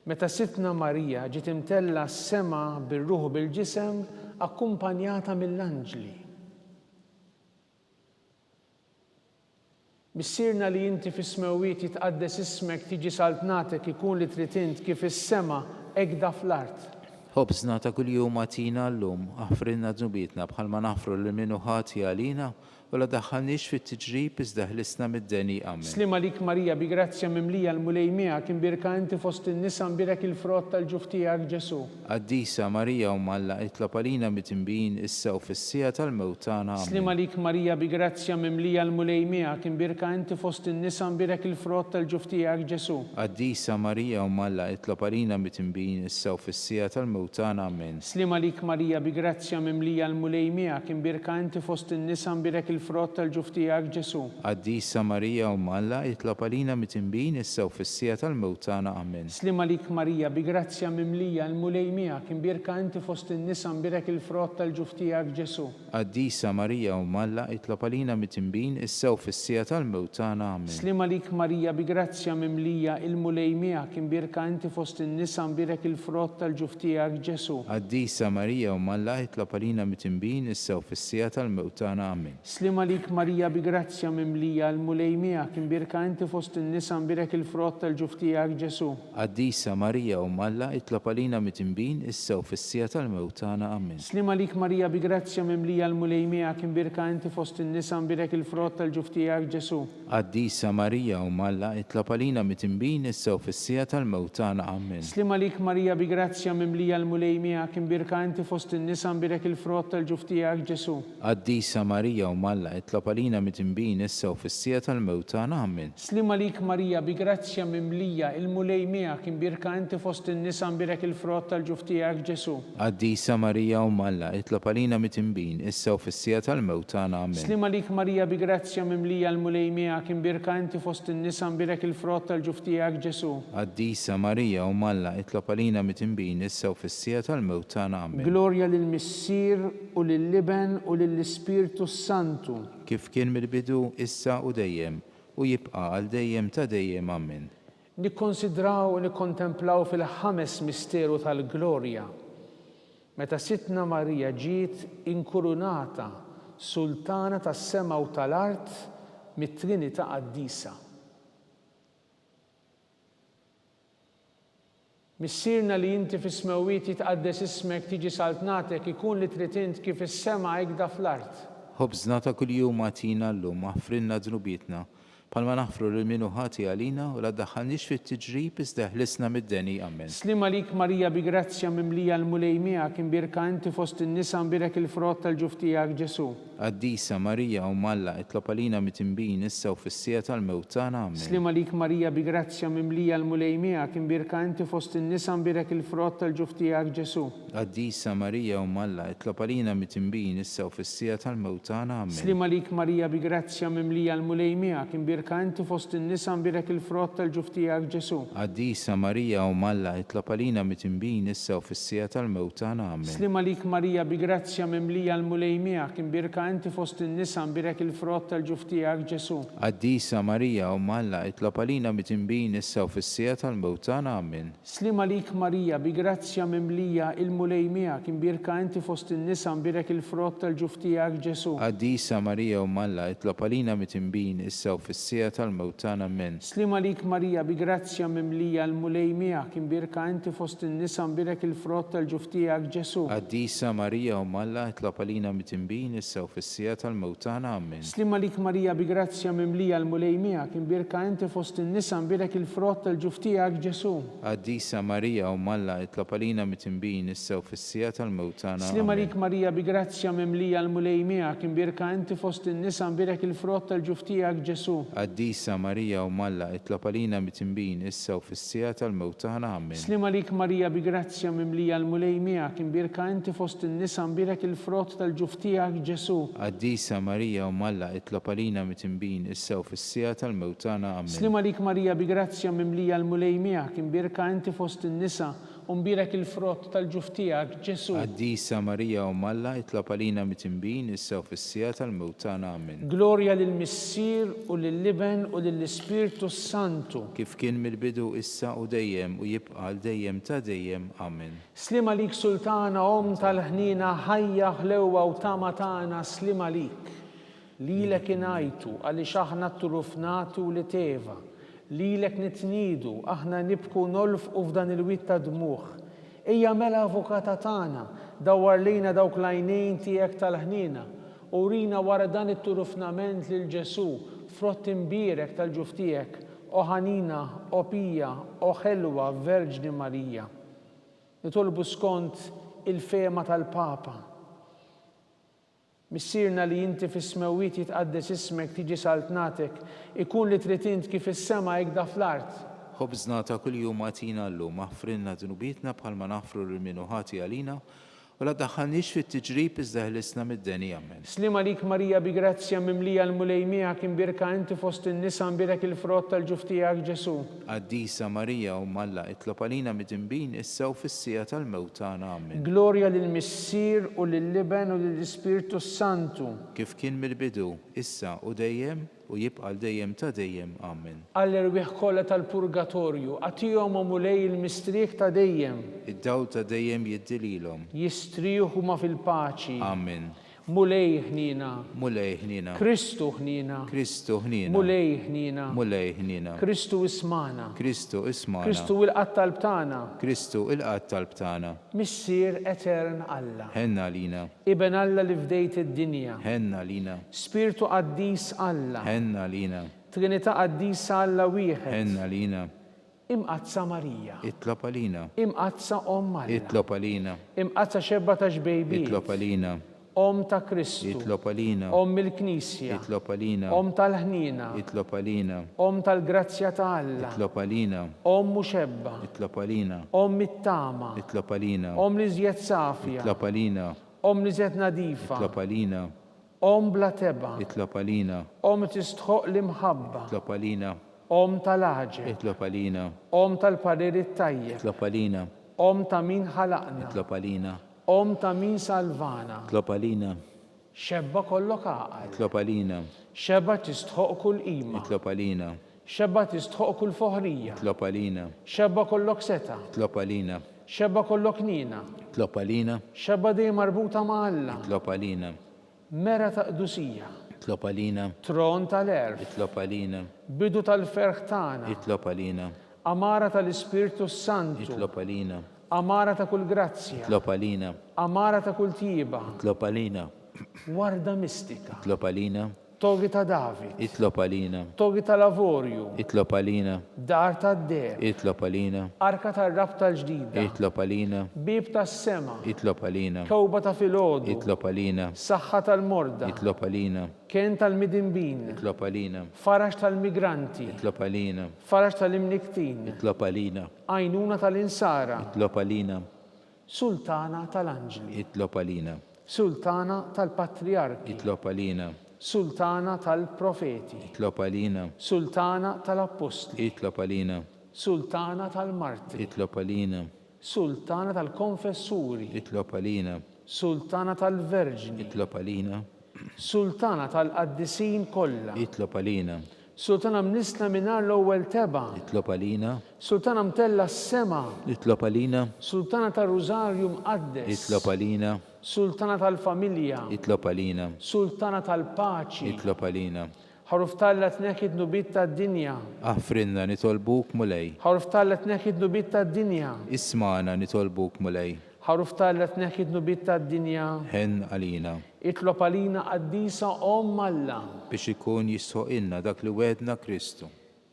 Meta Sidtna Marija ġiet imtellgħa s-sema bir-ruħ u bil-ġisem akkumpanjata mill-anġli. Missierna li inti fis-smewwiet jitqaddes ismek tiġi saltnatek ikun li trid int kif fis-sema hekda fl-art. Ħobżna ta' kuljum agħtina llum, aħfrilna dnubietna bħalma naħfru lil min hu ħati għalina, U la daħħalniex fit-tiġrib iżda ħlisna mid-deni. Amen. Sliem għalik Marija bi grazzja mimlija l-Mulej miegħek imbierka inti fost in-nisa mbierek il-frott tal-ġuf tiegħek Ġesù. Qaddisa Marija Omm Alla itlob għalina midinbin issa u fis-siegħa tal-mewt tagħna. Amen. Sliem għalik Marija bi grazzja mimlija l-Mulej miegħek imbierka inti fost in-nisa mbierek il-frott tal-ġuf tiegħek Ġesù. Qaddisa Marija Omm Alla itlob għalina midinbin issa u fis-siegħa tal-mewt tagħna. Amen. Sliem għalik Marija bi grazzja mimlija l-Mulej miegħek imbierka inti fost in-nisa mbierek il. il-frott tal-ġuf tiegħek, Ġesù. Qaddisa Marija Omm Alla, itlob għalina mitinbin issa u fis-siegħa tal-mewt tagħna. Amen. Sliem għalik Marija, bi grazzja mimlija, il-Mulej miegħek, imbierka inti fost in-nisa, mbierek il-frott tal-ġuf tiegħek, Ġesù. Qaddisa Marija Omm Alla, itlob għalina mitinbin issa u fis-siegħa tal-mewt tagħna. Amen. Sliem għalik Marija, bi grazzja mimlija, il-Mulej miegħek, imbierka inti fost in-nisa, mbierek il-frott tal-ġuf tiegħek, Ġesù. Qaddisa Marija Omm Alla, itlob għalina mitinbin issa u fis-siegħa tal-mewt tagħna. Amen. Sliem għalik Marija bi grazzja mimlija, il-Mulej miegħek, imbierka inti fost in-nisa, mbierek il-frott tal-ġuf tiegħek, Ġesù. Qaddisa Marija Omm Alla, itlob għalina mitinbin issa u fis-siegħa tal-mewt tagħna. Amen. Sliem għalik Marija bi grazzja mimlija l-Mulej miegħek, imbierka inti fost in-nisa, mbierek il-frott tal-ġuf tiegħek, Ġesù. Qaddisa Marija Omm Alla, itlob għalina mitinbin issa u fis-siegħa tal-mewt tagħna. Amen. Sliem għalik Marija bi grazzja mimlija l-Mulej miegħek, imbierka inti fost in-nisa, mbierek il-frott tal-ġuf tiegħek, Ġesù. Qaddisa Marija Omm Alla, itlob għalina midinbin issa u fis-siegħa tal-mewt tagħna. Amen. Sliem għalik Marija, bi grazzja mimlija, il-Mulej miegħek, imbierka inti fost in-nisa, mbierek il-frott tal-ġuf tiegħek, Ġesù. Qaddisa Marija Omm Alla, itlob għalina midinbin issa u fis-siegħa tal-mewt tagħna. Amen. Sliem għalik Marija, bi grazzja mimlija, il-Mulej miegħek, imbierka inti fost in-nisa, mbierek il-frott tal-ġuf tiegħek, Ġesù. Qaddisa Marija Omm Alla, itlob għalina midinbin issa u fis-siegħa tal-mewt tagħna. Amen. Glorja lill-Missier, u lill-Iben, u lill-Ispirtu s-Santu. Kif kien mill-bidu, issa u dejjem, u jibqa' għal dejjem ta' dejjem. Ammen. Nikkonsidraw u nikkontemplaw fil-ħames misteru tal-glorja, meta Sidtna Marija ġiet inkurunata Sultana tas-sema u tal-art mit-Trinità Qaddisa. Missierna li inti fis-smewwiet jitqaddes ismek tiġi saltnatek ikun li trid int kif fis-sema hekda fl-art. Ħobżna ta' kuljum agħtina llum, aħfrilna dnubietna, bħalma naħfru lil min hu ħati għalina, u la ddaħħalniex fit-tiġrib, iżda eħlisna mid-deni. Ammen. Sliem għalik Marija bi grazzja mimlija l-Mulej miegħek, imbierka inti fost in-nisa mbierek il-frott tal-ġuf tiegħek Ġesù. Qaddisa Marija, Omm Alla, itlob għalina mitinbin, issa u fis-siegħa tal-mewt tagħna. Ammen. Sliem għalik Marija bi grazzja mimlija l-Mulej miegħek, imbierka inti fost in-nisa mbierek il-frott tal-ġuf tiegħek Ġesù. Qaddisa Marija, Omm Alla, itlob għalina mitinbin, issa u fis-siegħa tal-mewt tagħna. Ammen. Sliem għalik Marija bi grazzja mimlija l-Mulej miegħek, imbierka inti fost in-nisa mbierek il-frott tal-ġuf tiegħek Ġesù. Qaddisa Marija, Omm Alla, itlob għalina mitinbin, issa u fis-siegħa tal-mewt tagħna. Ammen. Sliem għalik Marija bi grazzja mimlija l-Mulej miegħek, imbierka inti fost in-nisa, mbierek il-frott tal-ġuf tiegħek Ġesù. Qaddisa Marija, Omm Alla, itlob għalina midinbin issa u fis-siegħa tal-mewt tagħna. Ammen. Sliem għalik Marija bi grazzja mimlija il-Mulej miegħek, imbierka inti fost in-nisa, mbierek il-frott tal-ġuf tiegħek Ġesù. Qaddisa Marija, Omm Alla, itlob għalina midinbin issa u fis-siegħa tal-mewt tagħna. Ammen. Sliem għalik Marija bi grazzja mimlija l-Mulej miegħek, imbierka inti fost in-nisa mbierek il-frott tal-ġuf tiegħek Ġesù. Qaddisa Marija Omm Alla itlob għalina midinbin issa u fis-siegħa tal-mewt tagħna. Ammen. Sliem għalik Marija bi grazzja mimlija l-Mulej miegħek, imbierka inti fost in-nisa mbierek il-frott tal-ġuf tiegħek Ġesù. Qaddisa Marija Omm Alla itlob għalina midinbin issa u fis-siegħa tal-mewt tagħna. Sliem Ammen. għalik Marija bi grazzja mimlija l-Mulej miegħek, imbierka inti fost in-nisa mbierek il-frott tal-ġuf tiegħek Ġesù. Qaddisa Marija Omm Alla, itlob għalina mitinbin, issa u fis-siegħa tal-mewt tagħna. Ammen. Sliem għalik Marija bi grazzja mimlija l-Mulej miegħek, imbierka inti fost in-nisa mbierek il-frott tal-ġuf tiegħek Ġesù. Qaddisa Marija Omm Alla, itlob għalina mitinbin, issa u fis-siegħa tal-mewt tagħna. Ammen. Sliem għalik Marija bi grazzja mimlija l-Mulej miegħek, imbierka inti fost in-nisa U mbierek il-frott tal-ġuf tiegħek, Ġesù. Qaddisa Marija Omm Alla, itlob għalina mitinbin, issa u fis-siegħa tal-mewt tagħna. Ammen. Glorja lill-Missier u lill-Iben u lill-Ispirtu s-Santu. Kif kien mill-bidu, issa u dejjem, u jibqa' għal dejjem ta' dejjem. Ammen. Sliem għalik Sultana, Omm tal-ħniena, ħajja, ħlewwa u tama tagħna, sliem għalik. Lilek ingħajtu, għaliex aħna tturufnati wlied Eva. Lilek nitniedu, aħna nibku u nolfqu f'dan il-wied ta' dmugħ. Ejja mela Avukata tagħna, dawwar lejna dawk l-għajnejn tiegħek tal-ħniena, u urina wara dan it-turufnament lil Ġesù, frott imbierek tal-ġuf tiegħek, o ħanina, o pija, o ħelwa Verġni Marija. Nitolbu skont il-fehma tal-Papa. Missierna li inti fis-smewwiet jitqaddes ismek tiġi saltnatek, ikun li trid int kif fis-sema hekda fl-art. Ħobżna ta' kuljum agħtina llum, aħfrilna dnubietna bħalma naħfru lil min hu ħati għalina, U la ddaħħalniex fit-tiġrib iżda ħlisna mid-deni. Ammen. Sliem għalik Marija bi grazzja mimlija l-Mulej miegħek imbierka inti fost in-nisa mbierek il-frott tal-ġuf tiegħek Ġesù. Qaddisa Marija Omm Alla itlob għalina midinbin issa u fis-siegħa tal-mewt tagħna. Ammen. Glorja lill-Missier u lill-Iben u lill-Ispirtu s-Santu. Kif kien mill-bidu, issa u dejjem, u jibqa' għal dejjem ta' dejjem. Amen. Għall-erwieħ kollha tal-purgatorju, agħtihom, o Mulej, il-mistrieħ ta' dejjem. Id-dawl ta' dejjem jiddi lilhom. Jistrieħu huma fil-paċi. Amen. Mulej, ħniena. Mulej, ħniena. Kristu, ħniena. Kristu, ħniena. Mulej, ħniena. Mulej, ħniena. Kristu, ismagħna. Kristu, ismagħna. Kristu, ilqa' t-talb tagħna. Kristu, ilqa' t-talb tagħna. Missier etern Alla. Ħenn għalina. Iben Alla li fdejt id-dinja. Ħenn għalina. Spirtu Qaddis Alla. Ħenn għalina. Trinità Qaddisa Alla wieħed. Ħenn għalina. Imqaddsa Marija. Itlob għalina. Imqaddsa Omm Alla. Itlob għalina. Imqaddsa Xebba ta' Xbejbiet. Itlob għalina. Omm ta' Kristu. Itlob għalina. Omm il-Knisja. Itlob għalina. Omm tal-ħniena. Itlob għalina. Omm tal-grazzja ta' Alla. Itlob għalina. Omm u xebba. Itlob għalina. Omm it-tama. Itlob għalina. Omm l-iżjed safja. Itlob għalina. Omm l-iżjed nadifa. Itlob għalina. Omm bla tebgħa. Itlob għalina. Omm li tistħoqq l-imħabba. Itlob għalina. Omm tal-għaġeb. Itlob għalina. Omm tal-parir it-tajjeb. Itlob għalina. Omm ta' min ħalaqna. Itlob għalina. Omm ta' min salvana. Itlob għalina. Xebba kollok għaqal. Itlob għalina. Xebba tistħoqq kull qima. Itlob għalina. Xebba tistħoqq kull foħrija. Itlob għalina. Xebba kollok setgħa. Itlob għalina. Xebba kollok ħniena. Itlob għalina. Xebba dejjem marbuta ma' Alla. Itlob għalina. Mera ta' qdusija. Itlob għalina. Tron tal-għerf. Itlob għalina. Bidu tal-ferħ tagħna. Itlob għalina. Għamara tal-Ispirtu s-Santu. Itlob għalina. Għamara ta' kull grazzja. Itlob għalina. Għamara ta' kull tjieba. Itlob għalina. Warda mistika. Itlob għalina. Torri ta' David. Itlob għalina. Torri tal-avorju. Itlob għalina. Dar tad-deheb. Itlob għalina. Arka tar-Rabta l-Ġdida. Itlob għalina. Bieb tas-sema. Itlob għalina. Kewba ta' filgħodu. Itlob għalina. Saħħa tal-morda. Itlob għalina. Kenn tal-midinbin. Itlob għalina. Faraġ tal-migranti. Itlob għalina. Faraġ tal-imnikktin. Itlob għalina. Għajnuna tal-insara. Itlob għalina. Sultana tal-anġli. Itlob għalina. Sultana tal-patrijarki. Itlob għalina. Sultana tal-profeti. Itlob għalina. Sultana tal-appostli. Itlob għalina. Sultana tal-martri. Itlob għalina. Sultana tal-konfessuri. Itlob għalina. Sultana tal-verġni. Itlob għalina. Sultana tal-qaddisin kollha. Itlob għalina. Sultana mnissla mingħajr l-ewwel tebgħa. Itlob għalina. Sultana mtellgħa s-sema. Itlob għalina. Sultana tar-Rużarju Mqaddes. Itlob għalina. Sultana tal-familja. Itlob għalina. Sultana tal-paċi. Itlob għalina. Ħaruf t'Alla tneħħi d-dnubiet tad-dinja. Aħfrilna nitolbuk Mulej. Ħaruf t'Alla tneħħi d-dnubiet tad-dinja. Ismagħna nitolbuk Mulej. Ħaruf t'Alla tneħħi d-dnubiet tad-dinja. Ħenn għalina. Itlob għalina qaddisa Omm Alla. Biex ikun jistħoqilna dak li wegħdna Kristu.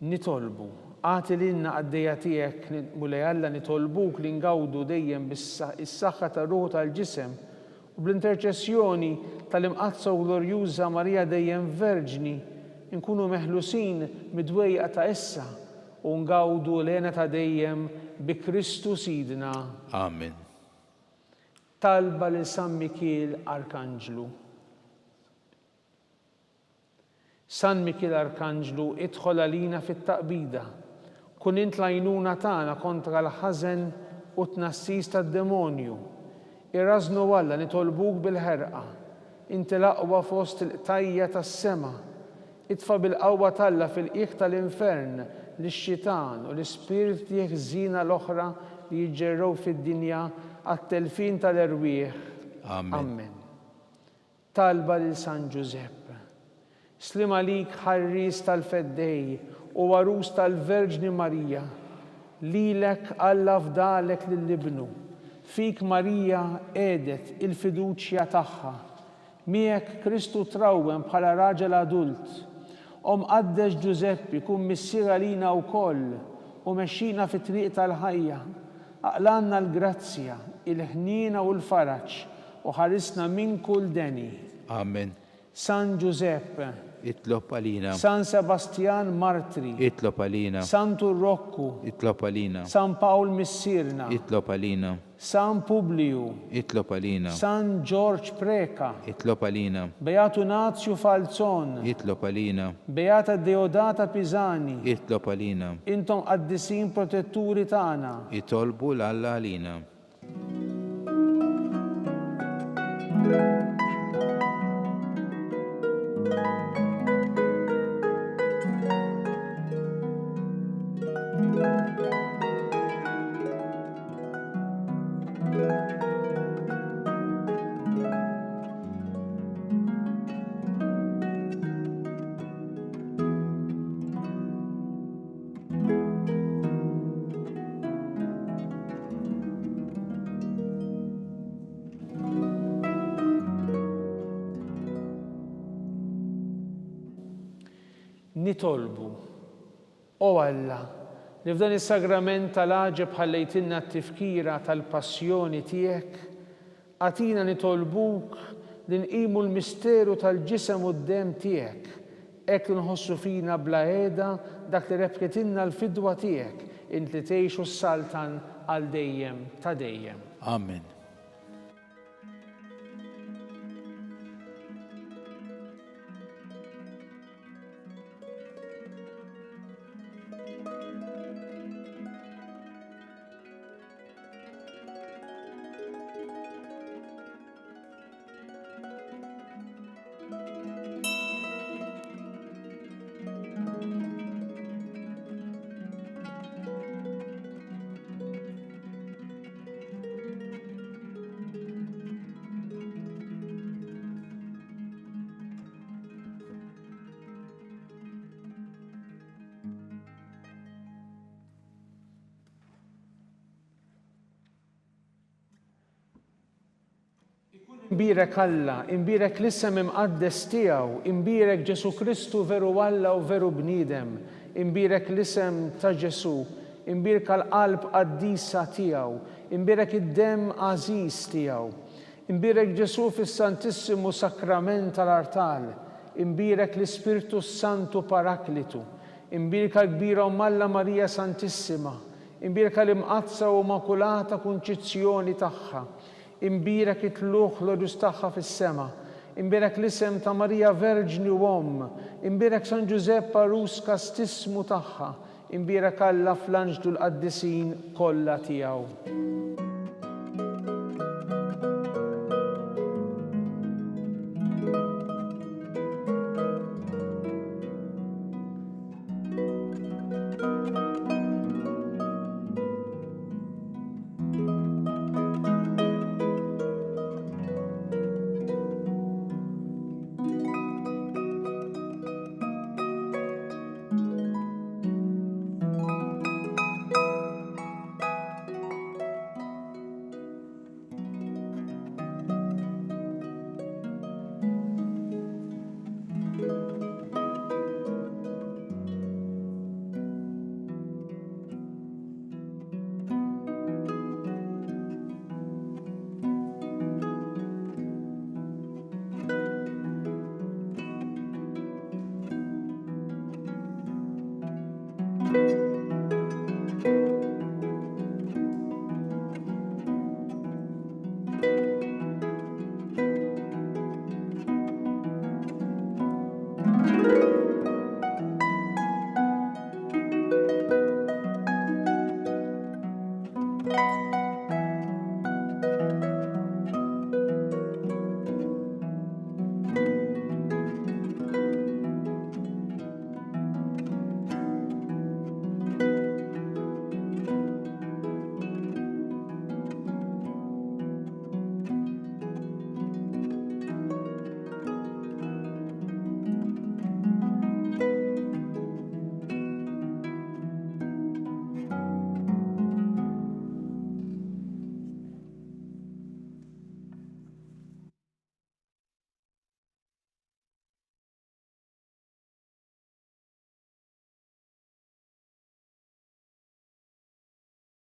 Nitolbu. Agħti lilna qaddejja tiegħek, Mulej Alla, nitolbuk li ngawdu dejjem bis-saħħa tar-ruħ u tal-ġisem, u bl-interċessjoni tal-Imqaddsa u Glorjuża Marija dejjem Verġni, inkunu meħlusin mid-dwejjaq ta' issa u ngawdu l-hena ta' dejjem bi Kristu Sidna. Amen. Talba lil San Mikiel Arkanġlu. San Mikiel Arkanġlu, idħol għalina fit-taqbida. Kun int l-għajnuna tagħna kontra l-ħażen u t-tnassis tad-demonju. Irażżnu Alla nitolbuk bil-ħerqa. Inti l-aqwa fost il-qtajja' tas-sema. Itfa' bil-qawwa t'Alla fil-qiegħ tal-infern lix-xitan u l-ispirti ħżiena l-oħra li jiġġerrew fid-dinja għat-telfien tal-erwieħ. Amen. Amen. Talba lil San Ġużepp. Sliem għalik ħarries tal-Feddej u għarus tal-Verġni Marija. Lilek Alla fdalek lil Ibnu. Fik Marija qiegħdet il-fiduċja tagħha. Miegħek Kristu trawwem bħala raġel adult. O Mqaddes Ġużeppi, kun missier għalina wkoll u mexxina fit-triq tal-ħajja. Aqlgħalna l-grazzja, il-ħniena u l-faraġ u ħarisna minn kull deni. Amen. San Ġużepp. Itlob għalina. San Sebastjan Martri. Itlob għalina. Santu Rokku. Itlob għalina. San Pawl Missierna. Itlob għalina. San Publiju. Itlob għalina. San Ġorġ Preca. Itlob għalina. Beatu Nazju Falzon. Itlob għalina. Beata Deodata Pisani. Itlob għalina. Intom qaddisin protetturi tagħna. Itolbu 'l Alla għalina. Nitolbu. O Alla, li f'dan is-sagrament tal-għaġeb ħallejtilna t-tifkira tal-passjoni tiegħek, agħtina nitolbuk li nqimu l-misteru tal-ġisem u d-demm tiegħek, hekk li nħossu fina bla heda dak li rebħitilna l-fidwa tiegħek, int li tgħix u ssaltan għal dejjem ta' dejjem. Amen. Imbierek Alla, imbierek l-isem imqaddes tiegħu, imbierek Ġesù Kristu veru Alla u veru bniedem, imbierek l-isem ta' Ġesù, imbierka l-qalb qaddisa tiegħu, imbierek id-demm għażiż tiegħu. Imbierek Ġesù fis-Santissimu Sakrament tal-Artal, imbierek l-Ispirtu s-Santu Paraklitu, imbierka l-kbira Omm Alla Marija Santissima, imbierka l-Imqaddsa u Immakulata Kunċizzjoni tagħha, imbierek it-tlugħ glorjuż tagħha fis-sema, imbierek l-isem ta' Marija Verġni u Omm, imbierek San Ġużepp għarus kastissmu tagħha, Imbierek Alla fl-anġlu l-qaddisin kollha tiegħu.